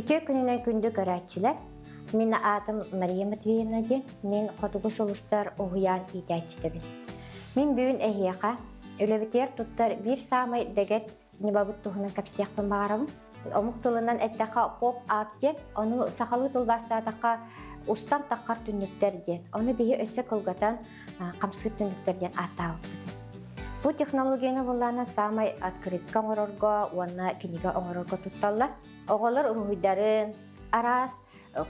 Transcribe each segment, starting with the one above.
Үтүө күнүнэн күндү көрөөччүлэр! Мин аатым Мария Матвеевна диэн, мин Хотугу сулустар уһуйаан иитээччитэбин. Мин бүгүн эһиэхэ үлэбитигэр туттар биир саамай дэгэт ньымабыт туһунан кэпсиэхпин баҕарабын. Омук тылынан эттэххэ поп-ап диэн, ону сахалыы тылбаастаатахха устан таххар түннүктэр диэн. Ону биһи өссө кылгатан хамсыыр түннүктэр диэн ааттаабыппыт. Бу технологияны буллаана саамай открытка оҥорорго уонна кинигэ оҥорорго тутталлар. Оҕолор уруһуйдарын, араас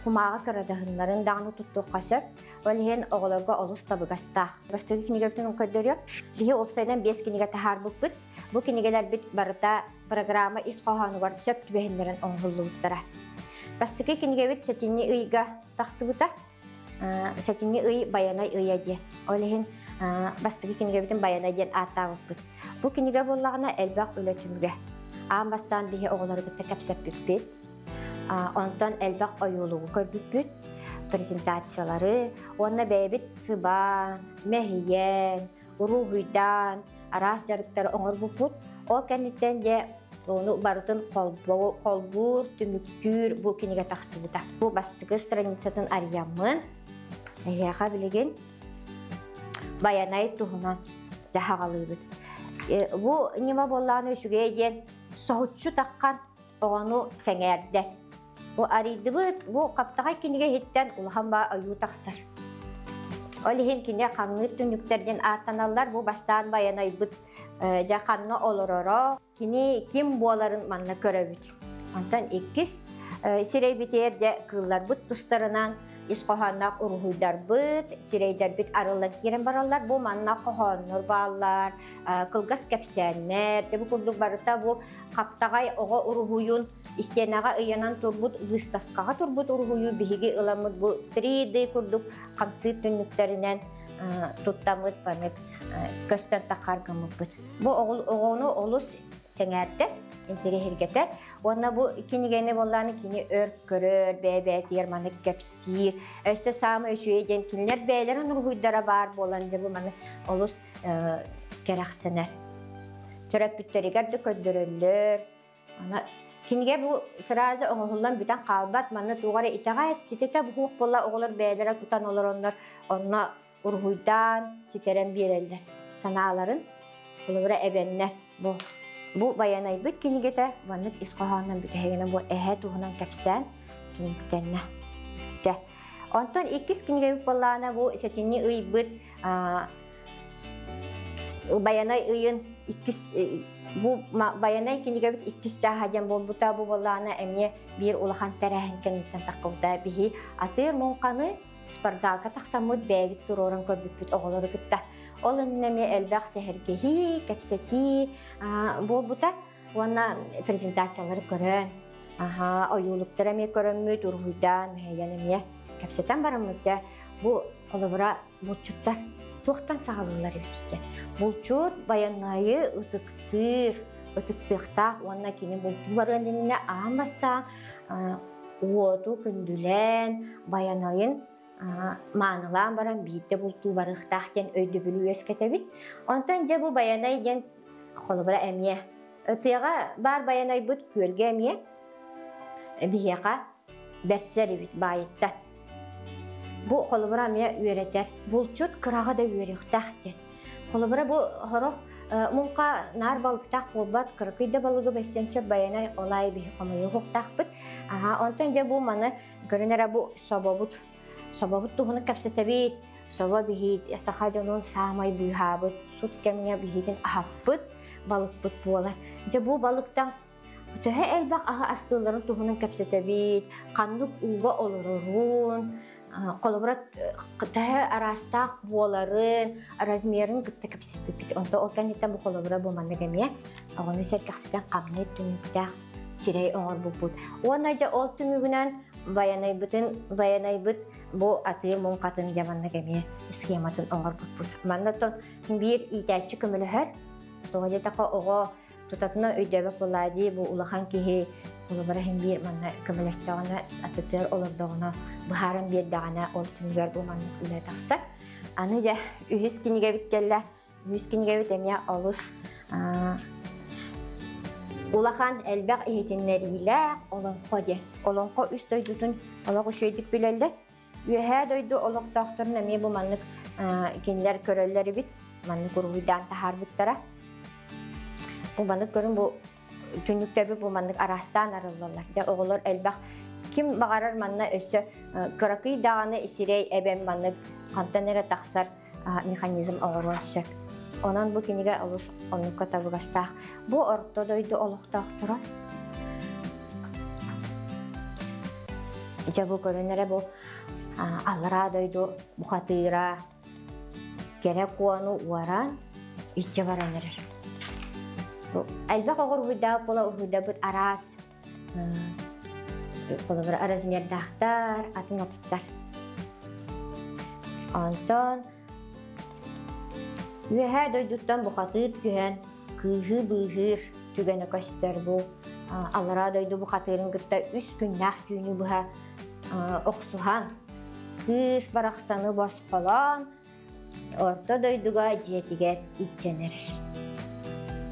кумааҕы кырадаһыннарын даҕаны туттуохха сөп. Ол иһин оҕолорго олус табыгастаах. Бастакы кинигэбитин көрдөрүөм. Биһи уопсайынан 5 кинигэ таһаарбыппыт. Бу кинигэлэрбит барыта программа ис хоһоонугар сөп түбэһиннэрэн оҥоһуллубуттара. Бастакы кинигэбит сэтинньи ыйга тахсыбыта. Сэтинньи ый Байанай ыйа диэн. Ол иһин бастакы кинигэбитин Байанай диэн ааттаабыппыт. Бу кинигэ буоллаҕына элбэх үлэ түмүгэ. Аан бастаан биһи оҕолору кытта кэпсэппиппит. Онтон элбэх ойуулугу көрбүппүт, презентациялары уонна бэйэбит сыбаан, мэһийэн, уруһуйдаан, араас дьарыктары оҥорбуппут. Ол кэнниттэн дьэ ону барытын холбуур, түмүктүүр бу кинигэ тахсыбыта. Бу бастакы страницатын арыйаммын, эһиэхэ билигин Байанай туһунан дьаһаҕалыыбыт. Бу ньыма буоллаҕына үчүгэй диэн соһуччу таххан оҕону сэҥээрдэ. Бу арыйдыбыт, бу хаптаҕай кинигэ иһиттэн улахан баа ойуу тахсар. Ол иһин кини хаҥныыр түннүктэр диэн ааттаналлар. Бу бастаан байанайбыт дьэ ханна олороро, кини ким буоларын манна көрөбүт. Онтон иккис сирэйбитигэр дьэ кыылларбыт тустарынан ис хоһоонноох уруһуйдарбыт, сирэйдэрбит арыллан киирэн бараллар. Бу манна хоһооннор бааллар, кылгас кэпсээннэр, дьэ бу курдук барыта бу хаптаҕай оҕо уруһуйун истиэнэҕэ ыйанан турбут выставкаҕа турбут уруһуйу биһиги ыламмыт бу 3D курдук хамсыыр түннүктэринэн туттаммыт маннык көстөн таххар гыммыппыт. Бу оҕону олус сэҥээрдэ, интэриэһиргэтэр. Уонна бу кинигэни буоллааны кини өр көрөр, бэйэ-бэйэтигэр маннык кэпсиир. Өссө саамай үчүгэй диэн кинилэр бэйэлэрин уруһуйдара баар буолан дьэ бу маны олус кэрэхсэнэр. Төрөппүттэригэр да көрдөрөллөр. Ана кинигэ бу сразу оҥоһуллан бүтэн хаалбат, манна туох эрэ итэҕэс, ситэтэ буһуох буолла оҕолор бэйэлэрэ тутан олороннор онно уруһуйдаан ситэрэн биэрэллэр санааларын. Холобура эбэннэ бу бу байанайбыт кинигэтэ маннык ис хоһоонунан бүтэһигинэ бу эһэ туһунан кэпсээн түмүктэннэ. Дьэ. Онтон иккис кинигэбит буоллаҕына бу сэтинньи ыйбыт Байанай ыйын иккис бу Байанай кинигэбит иккис чааһа диэн буолбута бу буоллаҕына эмиэ биир улахан тэрээһин кэнниттэн таххыбыта биһи атыыр муҥханы спортзалга тахсаммыт бэйэбит туруоран көрбүппүт оҕолору кытта ол иннинэ эмиэ элбэх сэһэргэһии кэпсэтии буолбута уонна презентациялары көрөн аха ойуулуктары эмиэ көрөммүт уруһуйдаан мэһэйэн эмиэ кэпсэтэн бараммыт дьэ бу холобура булчуттар туохтан саҕалыыллар эбит диэн. Булчут байанайы ытыктыыр, ытыктыахтаах уонна кини бултуу барыан иннинэ аан бастаан уоту күндүлээн, байанайын маанылаан баран биирдэ бултуу барыахтаах диэн өйдөбүлү үөскэтэбит. Онтон дьэ бу байанай диэн холобура эмиэ тыаҕа баар байанайбыт күөлгэ эмиэ биһиэхэ бэрсэр эбит баайыттан. Бу холобура эмиэ үөрэтэр. Булчут кыраҕа да үөрүөхтээх диэн. Холобура бу сорох муҥха наар балыктаах буолбат, кыракый да балыгы бэссэн сөп байанай ол аайы биһи хомуйуохтаахпыт. Аха, онтон дьэ бу маны көрүн эрэ бу собобут. Собобут туһунан кэпсэтэбит. Собо биһи саха дьонун саамай быыһаабыт, сут кэмҥэ биһитин аһаппыт балыкпыт буолар. Дьэ бу балыктан Төһө элбэх аһы астыылларын туһунан кэпсэтэбит, ханнык ууга олорорун, холобура төһө араастаах буоларын, размерын кытта кэпсэппиппит. Онто ол кэнниттэн бу холобура бу маннык эмиэ оҕону сэргэхситэн хамныы түмүктээх сирэй оҥорбуппут. Уонна дьэ ол түмүгүнэн байанайбытын байанайбыт бу атыы муҥхатын дьэ маннык эмиэ схематын оҥорбуппут. Манна то биир иитээччи көмөлөһөр. Тоҕо диэтэххэ оҕо Тутатына өйдөөбөт буоллаа дии, бу улахан киһи холобура иһин биир манна көмөлөстөҕүнэ, атытыгар олордоҕуна, быһааран биэрдэҕинэ, ол түмүгэр бу маннык үлэ тахсар. Аны дьэ үһүс кинигэбит кэллэ. Үһүс кинигэбит эмиэ олус Улахан элбэх иһитиннэриилээх олоҥхо диэн. Олоҥхо үс дойдутун олох үчүгэйдик билэллэр. Үөһээ дойду олохтоохторун эмиэ бу маннык кинилэр көрөллөр эбит. Маннык уруһуйдаан таһаарбыттара. Бу маннык көрүн бу түннүктэби бу маннык араастаан арыллаллар. Дьэ оҕолор элбэх ким баҕарар манна өссө кыракый даҕаны сирэй эбэм маннык хантан эрэ тахсар механизм оҥоруон сөп. Онон бу кинигэ олус оннукка табыгастаах. Бу орто дойду олохтоохторо. Дьэ бу көрөн эрэ бу аллараа дойду бухатыыра кэрэ куону уоран иччэ баран эрэр. Элбэх оҕо уруһуйдаабыт буола уруһуйдабыт араас холобура размердаахтар, атын атыттар. Онтон үөһээ дойдуттан бухатыыр түһэн кыыһы быыһыыр түгэнэ көстөр бу аллараа дойду бухатыырын кытта үс күннээх түүнү быһа охсуһан кыыс барахсаны босхолоон орто дойдуга дьиэтигэр илдьэн эрэр.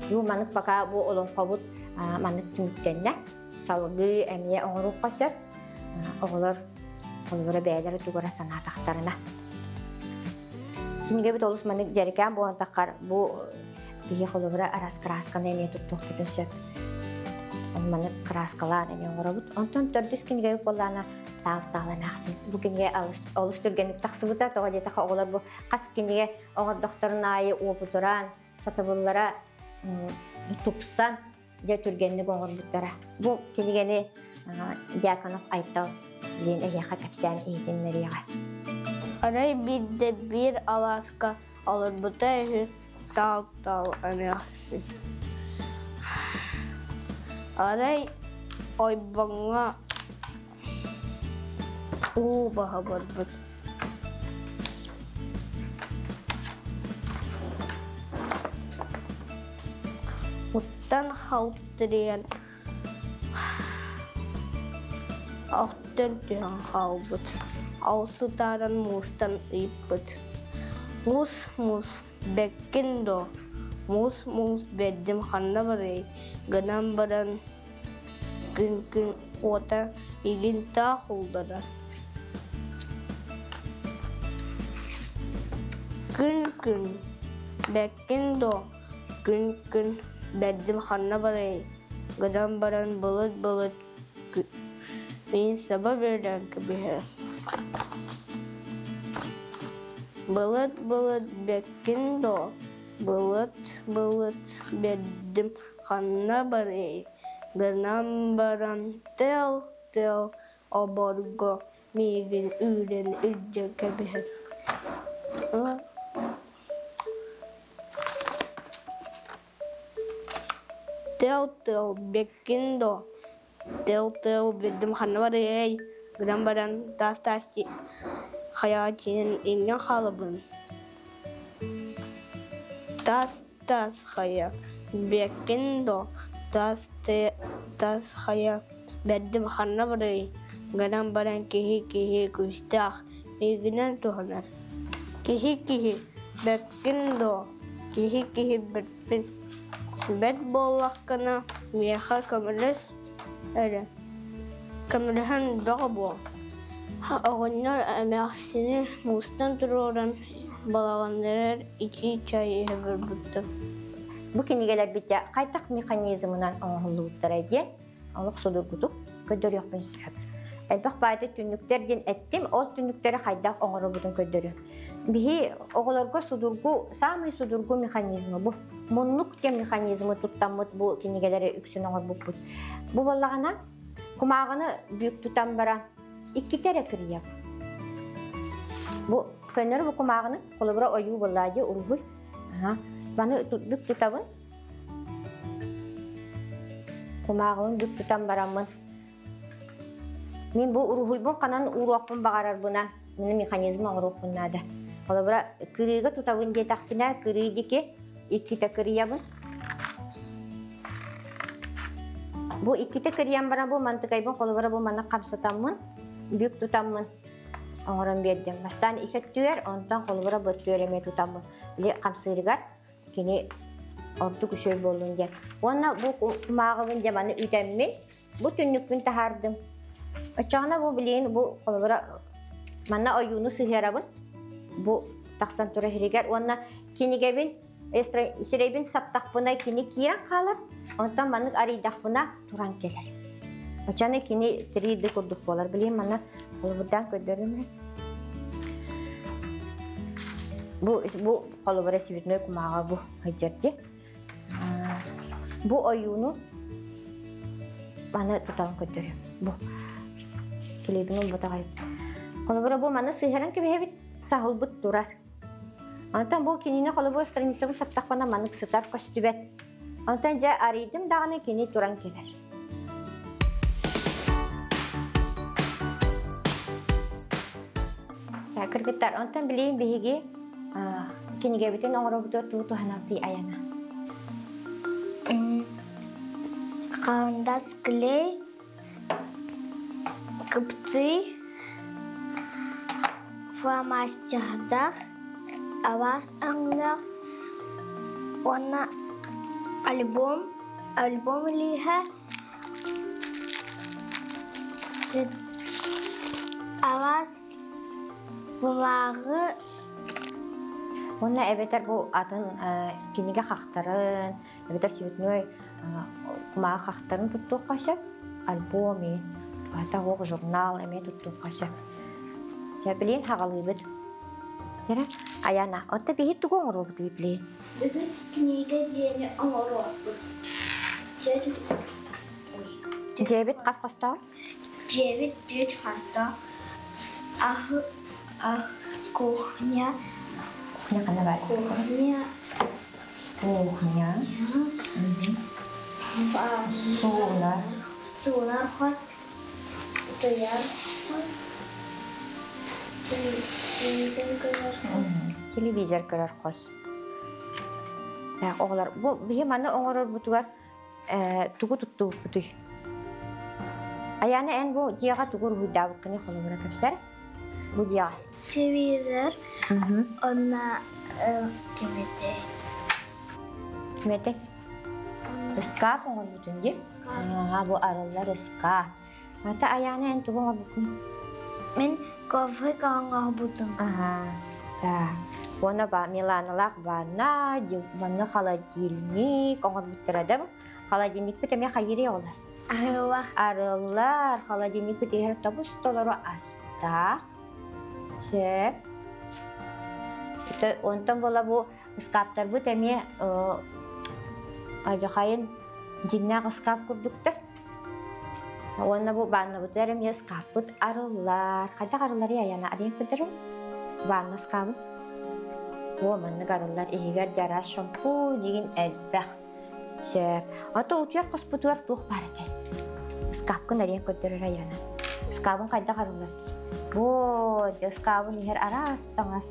Бу маннык пока бу олоҥхобут маннык түмүктэннэ. Салгыы эмиэ оҥоруохха сөп. Оҕолор холобура бэйэлэрэ тугура санаатахтарына. Кинигэбит олус маннык дьэрикээн буолан таххар бу киһи холобура араас кыраасканы эмиэ туттуохпутун сөп. Маннык кырааскалаан эмиэ оҥоробут. Онтон төрдүс кинигэбит буоллаана таал-таал эмээхсин. Бу кинигэ олус түргэнник тахсыбыта. Тоҕо диэтэххэ оҕолор бу хас кинигэ оҥордохторун аайы уопутураан, сатабыллара тупсан, дьэ түргэнник оҥорбуттара. Бу кинигэни Дьяконов Айтал диэн эһиэхэ кэпсээн иһитиннэриэҕэ. Арай биирдэ биир алааска олорбута үһү таал-таал эмээхсин. Арай ойбоҥҥо уу баһа барбыт. Уттан халтырыйан охтон түһэн хаалбыт. Ол сутааран муустан ыйыппыт. Муус муус бэккин дуо? Муус муус бэрдим ханна барыай гынан баран күн-күн уота игин таах улларар. Күн-күн бэккин дуо? Күн-күн бэрдим ханна барыай гынан баран былыт-былыт мин саба биэрэн кэбиһэр. Былыт-былыт бэккин дуо? Былыт-былыт бэрдим ханна барыай гынан баран тыал-тыал оборго миигин үүрэн илдьэ кэбиһэр. Тыал-тыал бэккин дуо? Тыал-тыал бэрдим ханна барыай гынан баран таас-таас хайаҕа тиийэн иҥнэн хаалабын. Таас-таас хайа бэккин дуо? Таас-таас хайа бэрдим ханна барыай гынан баран киһи-киһи күүстээх миигинэн туһанар. Киһи-киһи бэккин дуо? Киһи-киһи бэрпин бэт буоллаххына миэхэ көмөлөс эрэ. Көмөлөһөн бөҕө буол. Оҕонньор эмээхсини муустан туруоран балаҕаннарыгар итии чай иһэ барбыттар. Бу кинигэлэрбит хайдах механизмынан оҥоһуллубуттара диэн олох судургутук көрдөрүөхпүн сөп. Элбэх баайда түннүктэр диэн эттим, ол түннүктэри хайдах оҥоробутун көрдөрүөм. Биһи оҕолорго судургу, самый судургу механизмы бу. Муннук диэн механизмы туттаммыт бу кинигэлэри үксүн оҥорбуппут. Бу буоллаҕына кумааҕыны бүк тутан баран иккитэ эрэ кырыйабыт. Бу көннөрү бу кумааҕыны холобура ойуу буоллаа дии уруһуй. Маны бүк тутабын. Кумааҕыбын бүк тутан бараммын мин бу уруһуйбун ханан ууруохпун баҕарарбынан мин механизм оҥоруохпун наада. Холобура кырыыга тутабын диэтэхпинэ кырыы диэки иккитэ кырыйабын. Бу иккитэ кырыйан баран бу мантыкайбын холобура бу манна хамсатаммын, бүк тутаммын оҥорон биэрдим. Бастаан ис өттүгэр, онтон холобура бу өттүгэр эмиэ тутаммын. Били хамсыырыгар кини Ордук үчүгэй буоллун диэн. Уонна бу кумааҕыбын дьэ маны үтэммин, бу түннүкпүн таһаардым. Оччоҕуна бу билигин бу холобура манна ойууну сыһыарабын. Бу тахсан турар иһигэр уонна кинигэбин сирэйбин саптахпына кини киирэн хаалар, онтон маннык арыйдахпына туран кэлэр. Оччоҕуна кини 3D курдук буолар. Билигин манна холобурдаан көрдөрүм. Бу бу холобура цветной кумааҕы бу сылдьар дии. Бу ойууну маны тутан көрдөрүм. Бу килиэбин ылбатаҕай. Холобура бу маны сыһаран кэбиһэбит, саһылбыт турар. Онтон бу кинини холобур страницабын саптахпына маннык сытар көстүбэт. Онтон дьэ арыйдым даҕаны кини туран кэлэр. Кыргыттар, онтон билигин биһиги кинигэбитин оҥоробутугар тугу туһанабытый айана? Карандаш, клей, кыптый, фломастердар, араас өҥнөөх уонна альбом, альбом илииһэ, араас кумааҕы Уонна эбэтэр бу атын кинигэ хахтарын, эбэтэр цветной кумааҕы хахтарын туттуохха сөп. Альбом и ох журнал эмиэ туттуохха сөп. Чэ, билин хаҕалыыбыт. Кэрэ, Аяна, отто биһи тугу оҥоруобутуй билин? Бүгүн кинигэ дьиэни оҥоруохпут. Дьиэбит хас хостоох? Дьиэбит түөрт хостоох. Аһы, ах, кухня. Кухня ханна баар? Кухня. Кухня. Суунар. Суунар хос. Утуйар хос. Телевизор көрөр хос. Телевизор көрөр хос. Оҕолор, бу биһи маны оҥорорбутугар тугу туттубуппутуй? Аяна, эн бу дьиэҕэ тугу уруһуйдаабыккыный холобура кэпсэр? Бу дьиэҕэ. Телевизор, онно кимэтэй? Кимэтэй? Ыскаап оҥорбутун дии? Аа, бу арыллар ыскаап. Ата Аяна, эн тугу оҥорбуккун? Мин коврик оҥорбутум. Аха, да. Уонна ба Миланалаах ванна, манна холодильник оҥорбуттара да бу. Холодильникпыт эмиэ хайыырый оҕолор? Арыллар. Арыллар. Холодильникпыт иһэр тобус толору астаах. Сөп. Онтон буола бу ыскааптарбыт эмиэ алдьархайын дьиҥнээх ыскаап курдуктар. Уонна бу бааннабытыгар эмиэ ыскааппыт арыллар. Хайдах арылларый Аяна арыйан көрдөрөҥ? Баанна ыскаабын. О, маннык арыллар. Иһигэр дьараас шампунь игин элбэх. Сөп. Ото утуйар хоспутугар туох баар этэй? Ыскаапкын арыйан көрдөрөр Аяна. Ыскаабын хайдах арыллар? Бу, дьэ ыскаабын иһэр араас таҥас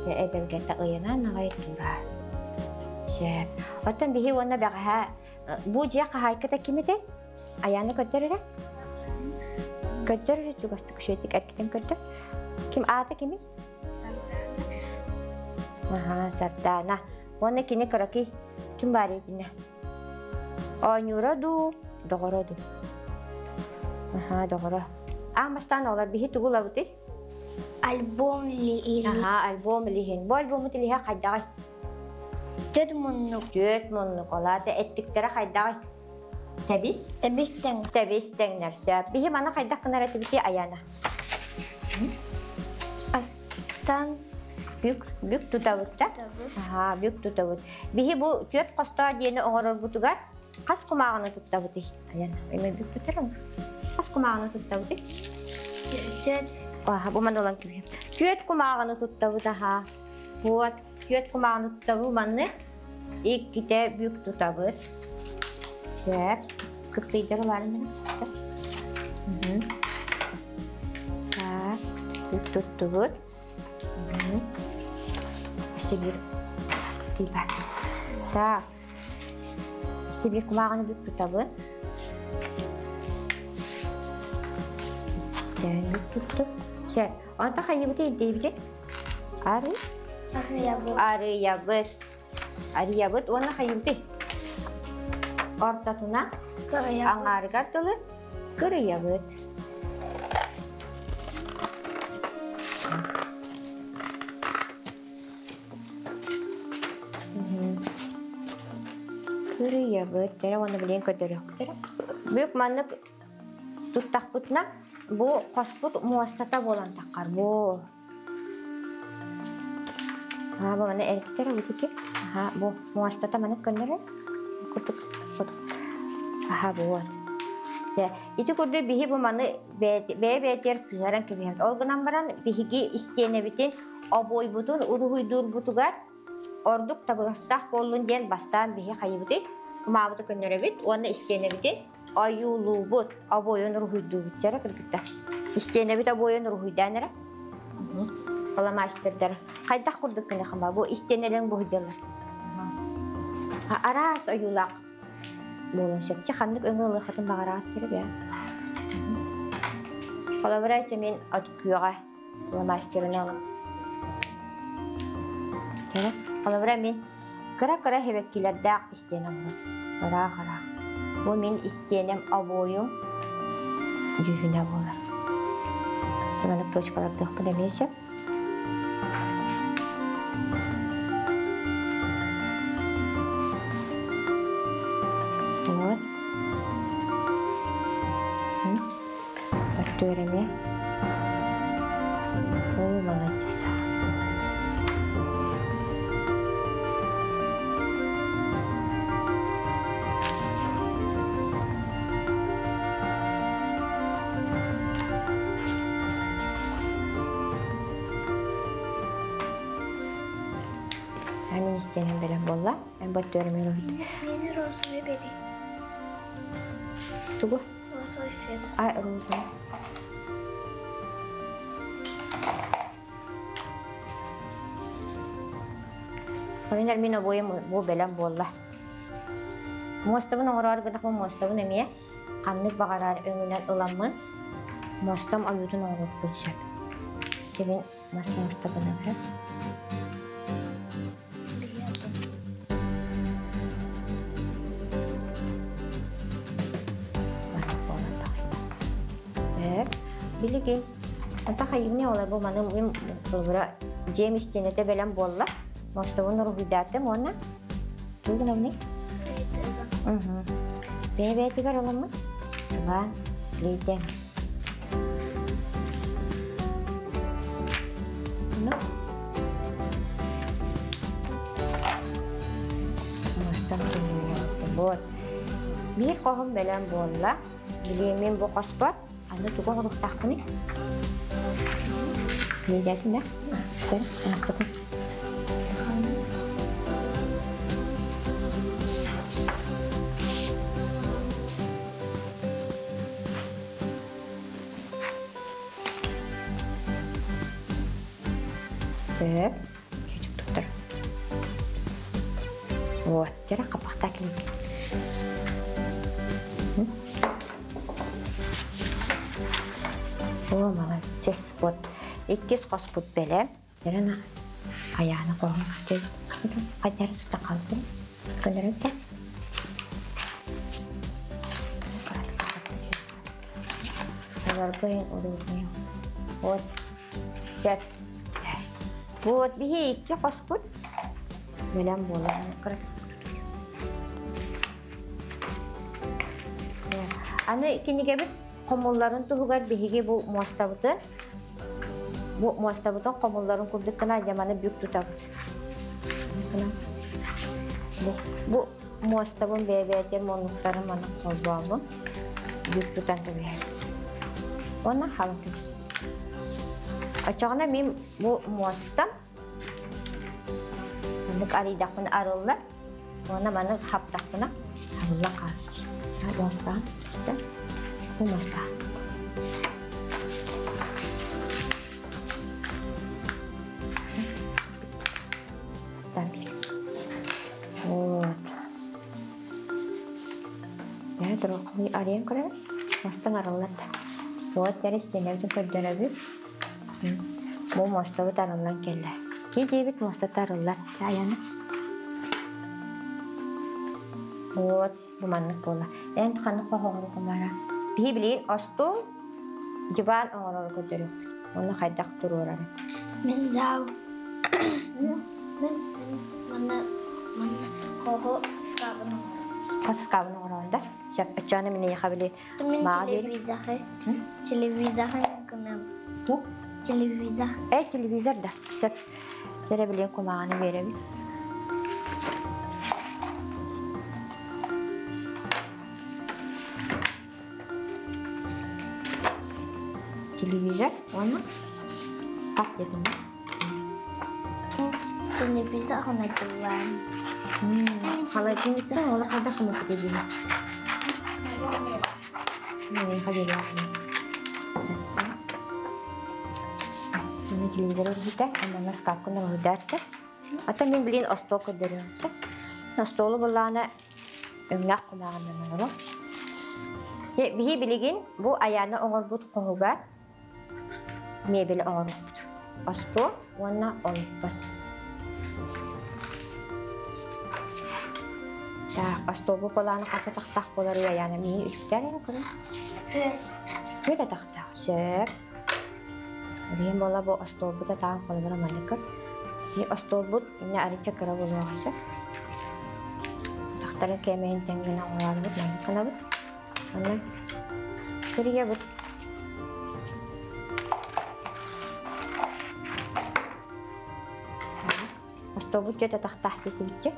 эгэлгэтэ ыйанан аҕай турар. Сөп. Оттон биһи уонна бэҕэһээ Бу дьиэ хаһаайката ким этэй? Айааны көрдөр эрэ. Көрдөр эрэ чугастык үчүгэйдик эргитэн көрдөр. Ким аата кимий? Аха, Сардаана. Уонна кини кыракый ким баар итинэ? Оонньуура дуу, доҕоро дуу? Аха, доҕоро. Аан бастаан оҕолор биһи тугу ылабытый? Альбом или Аха, альбом илиһин. Бу альбоммут илиһэ хайдаҕый? Түөрт муннук. Түөрт муннук. Ол аата эттиктэрэ хайдаҕый? Тэбис. Тэбис тэҥ. Тэбис тэҥнэр. Сөп. Биһи маны хайдах гынар этибитий Аяна? Астан. Бүк, бүк тутабыт да? Аха, бүк тутабыт. Биһи бу түөрт хостоо диэни оҥорорбутугар хас кумааҕыны туттабытый? Аяна, эми бүк тутарым. Хас кумааҕыны туттабытый? Түөрт. Аха, бу маны ылан кэбиһим. Түөрт кумааҕыны туттабыт, аха. Вот, түөрт кумааҕыны тутабыт маннык. Иккитэ бүк тутабыт. Сөп. Кыптыйдар ыларын Так, бүк туттубут. Өссө биир кыптый бар. Так, өссө биир кумааҕыны бүк тутабын. Иккистээн бүк туттум. Сөп. Онтон хайыыбыты ирдиибитий? Арый? Арыйабыт. Арыйабыт. Арыйабыт уонна хайыыбытый? Ортотуна аҥаарыгар тылы кырыйабыт. Кырыйабыт. Тэрэ уонна билигин көрдөрүөхпүт эрэ. Бүк маннык туттахпытына бу хоспут муостата буолан таххар. Бу Аа, бу маны эргитэр эбитики. Аха, бу муостата маннык көннөрөр. Курдук. Аха, бу. Дьэ, ити курдук биһи бу маны бэйэ-бэйэтигэр сыһыаран кэбиһэбит. Ол гынан баран биһиги истиэнэбитин обуойбутун уруһуйдуурбутугар ордук табыгастаах буоллун диэн бастаан биһи хайыбытый кумаабыты көннөрөбүт уонна истиэнэбитин ойуулуубут, обуойун уруһуйдуубут дьара кыргыттар. Истиэнэбит обуойун уруһуйдаан эрэ. Фломастердар хайдах курдук гына бу истиэнэлэрин буһудьаллар. Араас ойуулаах буолуон сөп. Чэ ханнык өҥө ылыаххытын баҕараҕыт диэри бэйэ. Холобура, ити мин от күөҕэ фломастерын ылым. Холобура, мин кыра-кыра хэбэккилэрдээх истиэнэ оҥорор. Ыраах-ыраах. Бу мин истиэнэм обуойум дьүһүнэ буолар. Маннык точкалардыахпын эмиэ сөп. Вот. Өттүгэр эмиэ. Оо, молодец. Мин истиэнэм бэлэм буолла. Эн бөттүөрүмэр уһут. Мені розовый бери. Тугу? Розовый свет. А, розовый. Онон мин обуойум бу бэлэм буолла. Муостабын оҥороору гынахпын муостабын эмиэ ханнык баҕарар өҥүнэн ыламмын муостам ойуутун оҥоруохпун сөп. Кэлин мас муостабын ылар. Билигин Ата хайыгны ола бу маны мин холобура дьиэм истиэнэтэ бэлэм буолла. Мостовун уруһуйдаатым уонна тугу гынабыный? Бэйэ-бэйэтигэр оламмыт сыбаан клейдээн. Ну, мостон Вот. Биир хоһум бэлэм буолла. Билиэмин бу хоспор Аны тугу оҥоруохтаахпыный? Клейдээтин да? Көр, оҥостотун. Сөп. Чүчүк туттар. Вот, тера хапахта клик. О, молодец. Вот. Иккис хоспут бэлэм. Терена айааны хоһун хайдар сыта қалдым. Көнөрүнтэ. Олорбойын уруурмуйу. Вот. Сөп. Вот биһи икки хоспут бэлэм буолан Аны кинигэбит хомулларын туһугар биһиги бу муостабытын бу муостабытын хомулларын курдук гына дьаманы бүк тутабыт. Бу, бу муостабын бэйэ-бэйэтин муннуктарын маны холбоомун бүк тутан кэбиһэбит. Уонна халыҥ кэбис. Оччоҕуна мин бу муостам маннык арыйдахпына арыллар. Уонна маны хаптахпына хабылла хаалар. Муостаан, бу муостаан. Вот. Я туруккуй арыйан көрөбүн. Мостон арыллар да. Вот дьэ истиэнэбитин көрдөрөбүт. Бу муостабыт арыллан кэллэ. Ки диэбит муостата арыллар. Айаны. Вот, бу маннык буолла. Эн ханнык хоһоҕору кумара? Биһи билигин остуол, диван оҥорору көрдөрүөхпүт. Уонна хайдах туруорары. Мин зал. Мин манна манна хоһу ыскаабын оҥорор. Хос ыскаабын оҥороҕун да? Сөп. Оччоҕуна мин эйиэхэ били Мин мааҕа биэрим. телевизоры. Телевизоры гынам. Туох? Телевизор. Э, телевизор да. Сөп. Эрэ билигин кумааҕыны биэрэбин. Телевизор уонна скат диэтим. Телевизор надеваем. Холодильниктан ола хайдах хомуйбут эбиин? Миэхэ биэриэххин. Мин телевизор өрүһүтэ, онно скапкын өрүһүдээрсэ. Ата мин билин остуол көрдөрүөм. Остуолу буллаана өҥнөөх кумааҕынан оҥоро. Биһи билигин бу Аяна оҥорбут хоһугар мебель оҥорбут. Остуол уонна олоппос. Так, остуолбу полааны хас атахтаах буолар Аяна миин үтүктээр эрэ көрүн. Түөрт атахтаах. Сөп. Билигин буола бу остуолбут атаҕын холобура маннык. Остуолбут иннэ арыча кыра буолуоҕа сөп. Атахтарын кээмэйин тэҥ гына оҥороорбут маннык гынабыт. Онно кырыйабыт. Остуолбут түөрт атахтаах диэтибитчэ.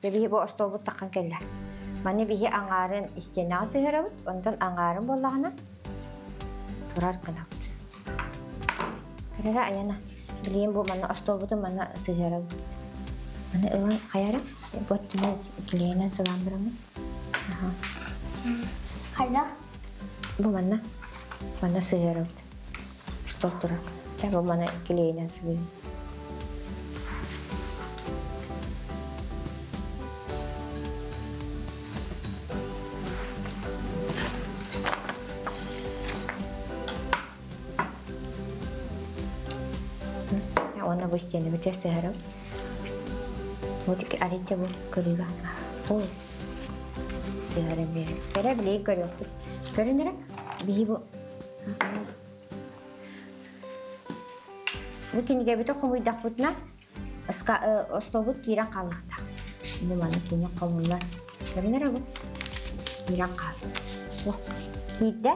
Дьэ биһи бу остуолбут таххан кэллэ. Маны биһи аҥаарын истиэнэҕэ сыһыарабыт, онтон аҥаарын буоллаҕына турар гынабыт. Көрөрө айана. Билигин бу манна остуолбутун манна сыһыарабыт. Маны ылан хайара, бу өттүнэн килиэнэн сылаан бараммыт. Хайдах? Бу манна. Манна сыһыарабыт. Стол турар. Дьэ бу маны килиэйинэн сылыйын. Уонна бу истиэнэбитигэр сыһарым. Вот арыйча бу кырыыга. Ол сыһарым биэрэр. Кэрэ билигин көрүөхпүт. Көрүн эрэ, биһи бу Бу кинигэбитин хомуйдахпытына, остуолбут киирэн хаалыахтаах. Бу манна кинигэ хомуллар. Көрүн эрэ бу. Киирэн хаалла. Киирдэ.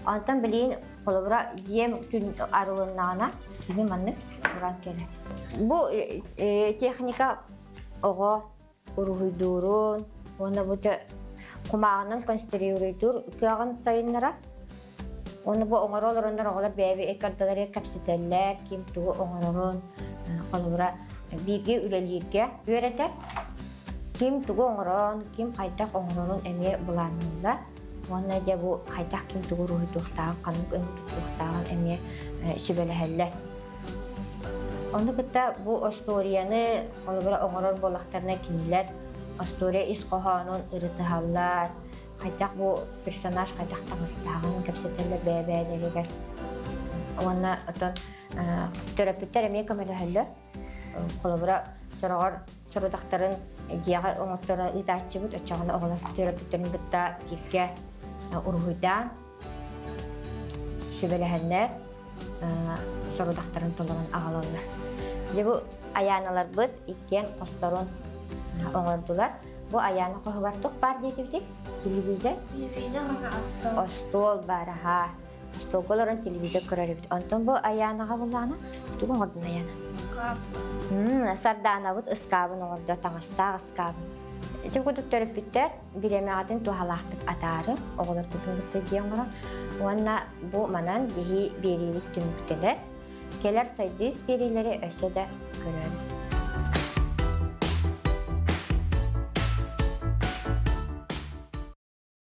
Онтон билигин холобура дьиэм күн арылыннаҕына кини маннык туран кэлэр. Бу техника оҕо уруһуйдуурун уонна бу кумааҕынан конструируйдуур кыаҕын сайыннарар. Уонна бу оҥоро олороннор оҕолор бэйэбит ыккардыларыгар кэпсэтэллэр, ким тугу оҥорорун, холобура, бииргэ үлэлииргэ үөрэтэр. Ким тугу оҥорон, ким хайдах оҥорорун эмиэ былаанныыллар. Уонна дьэ бу хайдах ким тугу уруһуйдуохтааҕын, ханнык өҥү туттуохтааҕын эмиэ сүбэлэһэллэр. Ону кытта бу остуоруйаны холобура оҥорор буоллахтарына кинилэр остуоруйа ис хоһоонун ырытыһаллар, хайдах бу персонаж хайдах таҥастааҕын кэпсэтэллэр бэйэ-бэйэлэригэр. Уонна оттон төрөппүттэр эмиэ көмөлөһөллөр. Холобура, сороҕор сорудахтарын дьиэҕэ оҥотторо ыытааччыбыт, оччоҕуна оҕолор төрөппүттэрин кытта бииргэ уруһуйдаан сүбэлэһэннэр сорудахтарын толорон аҕалаллар. Дьэ бу Айааналарбыт иккиэн хосторун оҥордулар. Бу Айаана хоһугар туох баар диэтибитий? Телевизор? Телевизор уонна остуол. Остуол баар, аһаа. Остуолга олорон телевизор көрөр эбит. Онтон бу Айаанаҕа буллаҕына тугу оҥордун Айаана? Ыскаап. Сардаанабыт ыскаабын оҥордо, таҥастаах ыскаабын. Ити курдук төрөппүттэр бириэмэҕитин туһалаахтык атаары, оҕолоргутун кытта дьиэ оҥорон уонна бу манан биһи биэриибит түмүктэнэр. Кэлэр сайдыы биэриилэри өссө да көрөн.